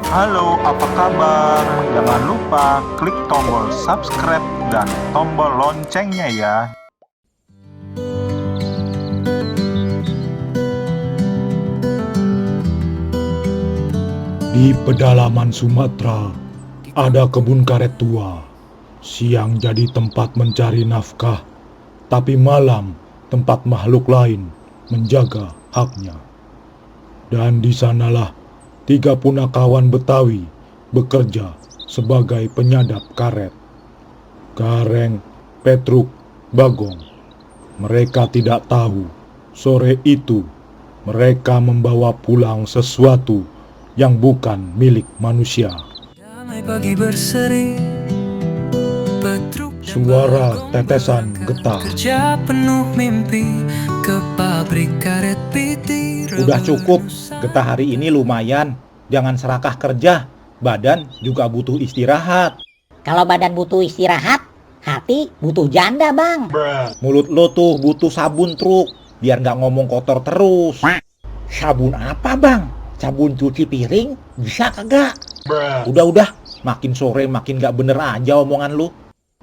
Halo, apa kabar? Jangan lupa klik tombol subscribe dan tombol loncengnya ya. Di pedalaman Sumatera, ada kebun karet tua. Siang jadi tempat mencari nafkah, tapi malam tempat makhluk lain menjaga haknya. Dan di sanalah 3 punakawan Betawi bekerja sebagai penyadap karet. Gareng, Petruk, Bagong. Mereka tidak tahu, sore itu mereka membawa pulang sesuatu yang bukan milik manusia. Damai pagi berseri, Petruk dan Suara Bagong tetesan berangkat getah. kerja penuh mimpi ke pabrik karet piti. Udah cukup, getah hari ini lumayan. Jangan serakah kerja, badan juga butuh istirahat. Kalau badan butuh istirahat, hati butuh janda, Bang. Mulut lo tuh butuh sabun truk, biar nggak ngomong kotor terus. Sabun apa bang? Sabun cuci piring? Bisa kagak? Udah, makin sore makin nggak bener aja omongan lu.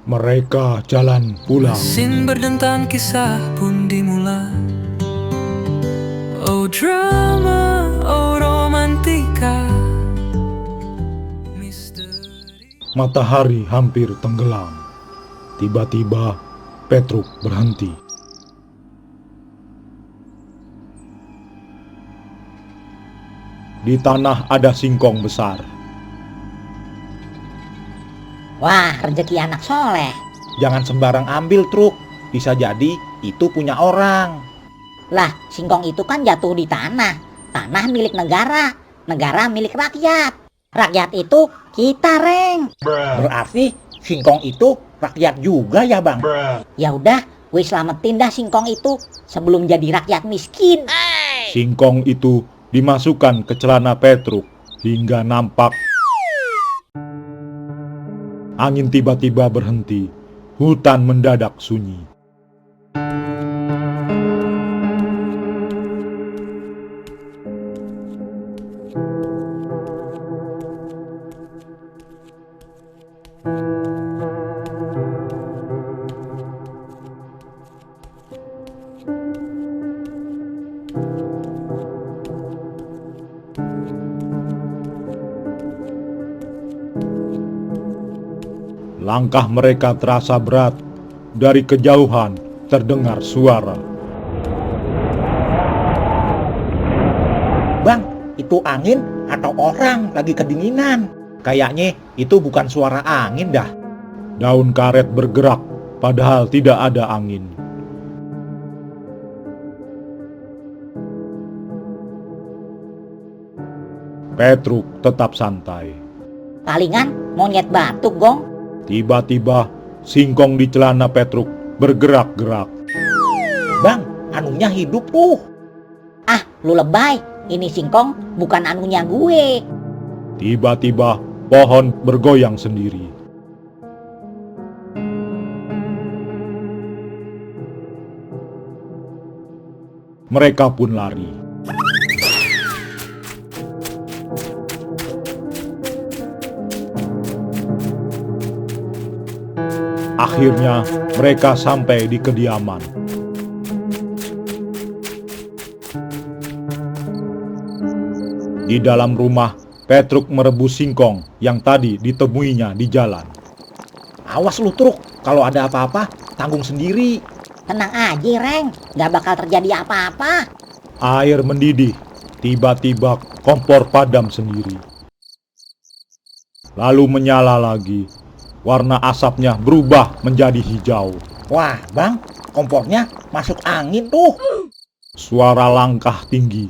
Mereka jalan pulang. Mesin berdentan, kisah pun dimulai. Oh drama, oh romantika, misteri. Matahari hampir tenggelam. Tiba-tiba Petruk berhenti. Di tanah ada singkong besar. Wah, rezeki anak soleh. Jangan sembarang ambil truk, bisa jadi itu punya orang. Lah, singkong itu kan jatuh di tanah. Tanah milik negara, negara milik rakyat. Rakyat itu kita, Reng. Berarti singkong itu rakyat juga ya bang? Ya udah, gue selamatin dah singkong itu sebelum jadi rakyat miskin. Singkong itu dimasukkan ke celana Petruk hingga nampak. Angin tiba-tiba berhenti. Hutan mendadak sunyi. Langkah mereka terasa berat. Dari kejauhan terdengar suara. Bang, itu angin atau orang lagi kedinginan? Kayaknya itu bukan suara angin dah. Daun karet bergerak, padahal tidak ada angin. Petruk tetap santai. Palingan monyet batuk, Gong. Tiba-tiba, singkong di celana Petruk bergerak-gerak. Bang, anunya hidup tuh. Ah, lu lebay. Ini singkong bukan anunya gue. Tiba-tiba, pohon bergoyang sendiri. Mereka pun lari. Akhirnya, mereka sampai di kediaman. Di dalam rumah, Petruk merebus singkong yang tadi ditemuinya di jalan. Awas lu truk, kalau ada apa-apa tanggung sendiri. Tenang aja, Reng. Gak bakal terjadi apa-apa. Air mendidih, tiba-tiba kompor padam sendiri. Lalu menyala lagi, warna asapnya berubah menjadi hijau. Wah bang, kompornya masuk angin tuh. Suara langkah tinggi.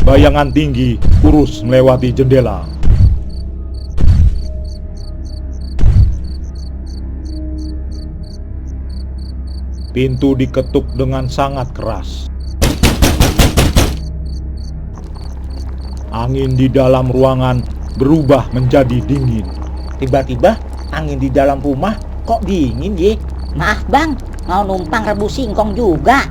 Bayangan tinggi kurus melewati jendela. Pintu diketuk dengan sangat keras. Angin di dalam ruangan berubah menjadi dingin. Tiba-tiba angin di dalam rumah kok dingin ye? Maaf bang, mau numpang rebus singkong juga.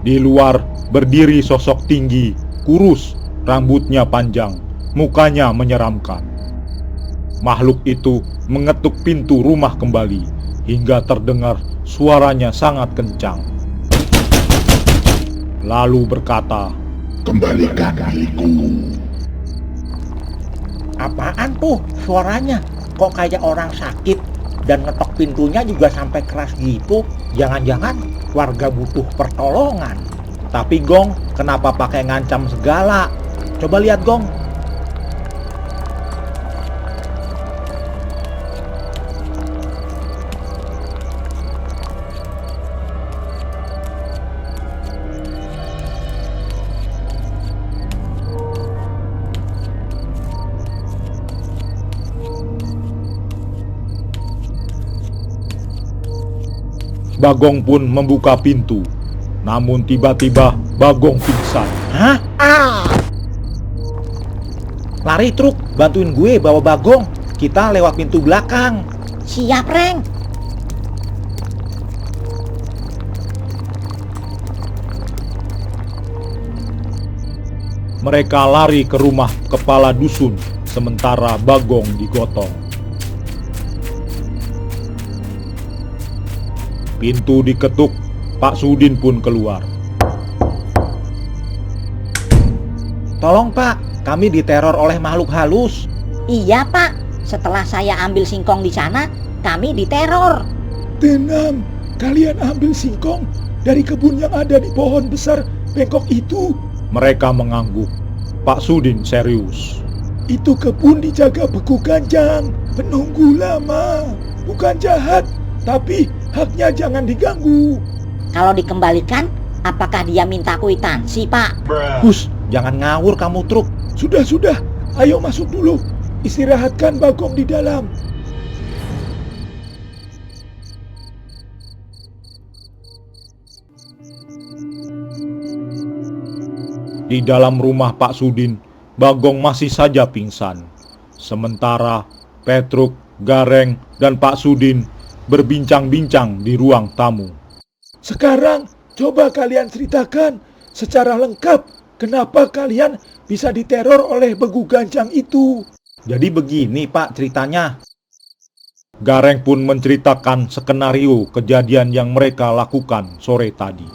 Di luar berdiri sosok tinggi, kurus, rambutnya panjang, mukanya menyeramkan. Makhluk itu mengetuk pintu rumah kembali hingga terdengar suaranya sangat kencang. Lalu berkata, Kembalikan milikku. Apaan tuh suaranya? Kok kayak orang sakit? Dan ngetok pintunya juga sampai keras gitu. Jangan-jangan warga butuh pertolongan. Tapi Gong, kenapa pakai ngancam segala? Coba lihat Gong. Bagong pun membuka pintu. Namun tiba-tiba Bagong pingsan. Hah? Ah! Lari truk, bantuin gue bawa Bagong. Kita lewat pintu belakang. Siap Reng. Mereka lari ke rumah kepala dusun, sementara Bagong digotong. Pintu diketuk, Pak Sudin pun keluar. Tolong Pak, kami diteror oleh makhluk halus. Iya pak, setelah saya ambil singkong di sana, kami diteror. Tenang, kalian ambil singkong dari kebun yang ada di pohon besar bengkok itu. Mereka mengangguk. Pak Sudin serius. Itu kebun dijaga beku ganjang, penunggu lama. Bukan jahat, tapi haknya jangan diganggu. Kalau dikembalikan, apakah dia minta kwitansi pak? Hus, jangan ngawur kamu truk. Sudah, ayo masuk dulu. Istirahatkan Bagong di dalam. Di dalam rumah Pak Sudin, Bagong masih saja pingsan. Sementara Petruk, Gareng, dan Pak Sudin berbincang-bincang di ruang tamu. Sekarang coba kalian ceritakan secara lengkap kenapa kalian bisa diteror oleh begu ganjang itu. Jadi begini Pak ceritanya. Gareng pun menceritakan skenario kejadian yang mereka lakukan sore tadi.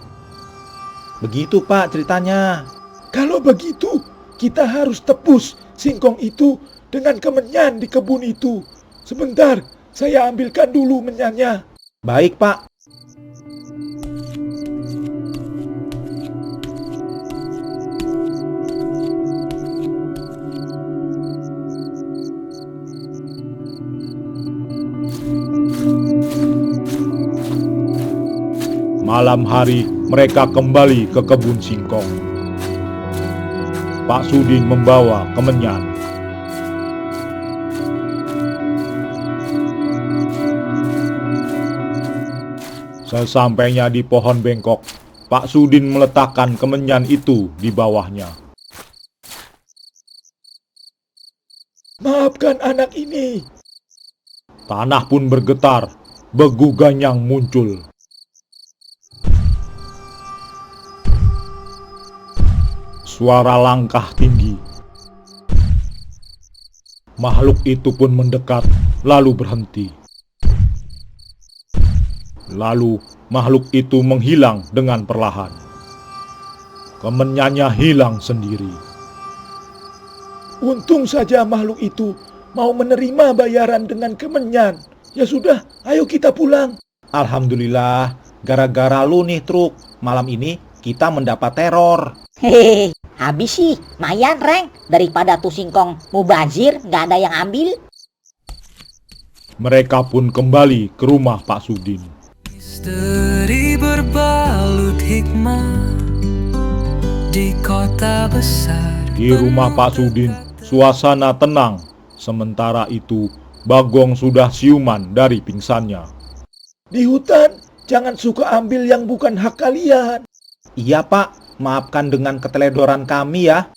Begitu Pak ceritanya. Kalau begitu, kita harus tebus singkong itu dengan kemenyan di kebun itu. Sebentar, saya ambilkan dulu menyannya. Baik Pak. Malam hari mereka kembali ke kebun singkong. Pak Sudin membawa kemenyan. Sesampainya di pohon bengkok, Pak Sudin meletakkan kemenyan itu di bawahnya. Maafkan anak ini. Tanah pun bergetar, begu ganyang muncul. Suara langkah tinggi. Makhluk itu pun mendekat, lalu berhenti. Lalu makhluk itu menghilang dengan perlahan. Kemenyannya hilang sendiri. Untung saja makhluk itu mau menerima bayaran dengan kemenyan. Ya sudah, ayo kita pulang. Alhamdulillah, gara-gara lu nih truk. Malam ini kita mendapat teror. Hehehe, habis sih, mayan Reng. Daripada tuh singkong mubazir, gak ada yang ambil. Mereka pun kembali ke rumah Pak Sudin. Misteri berbalut hikmah di kota besar. Di rumah Pak Sudin, suasana tenang. Sementara itu, Bagong sudah siuman dari pingsannya. Di hutan, jangan suka ambil yang bukan hak kalian. Iya Pak, maafkan dengan keteledoran kami ya.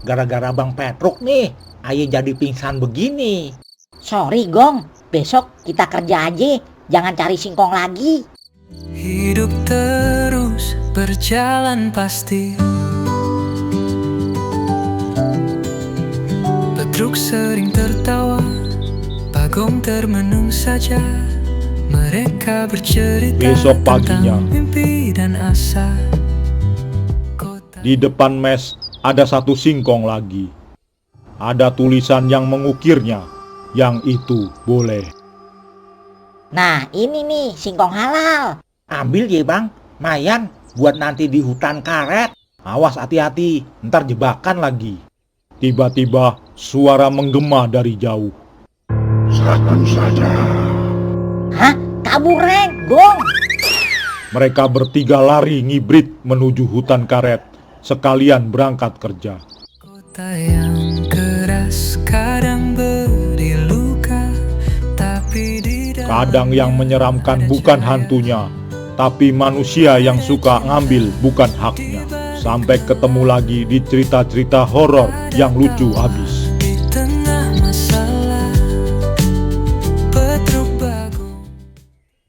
Gara-gara Bang Petruk nih, Aye jadi pingsan begini. Sorry Gong, besok kita kerja aja. jangan cari singkong lagi. Hidup terus berjalan pasti. Petruk sering tertawa, Bagong termenung saja. Mereka bercerita Besok paginya, tentang mimpi dan asa. di depan mes ada satu singkong lagi. Ada tulisan yang mengukirnya, yang itu boleh. Nah, ini nih singkong halal. Ambil ya bang, mayan buat nanti di hutan karet. Awas hati-hati, ntar jebakan lagi. Tiba-tiba suara menggema dari jauh. Satu saja. Hah? Kabur, Reng, Gong. Mereka bertiga lari ngibrit menuju hutan karet, sekalian berangkat kerja. Kota yang keras kadang beri luka, tapi di dalam Kadang yang menyeramkan bukan hantunya, tapi manusia yang suka ngambil bukan haknya. Sampai ketemu lagi di cerita-cerita horor yang lucu habis.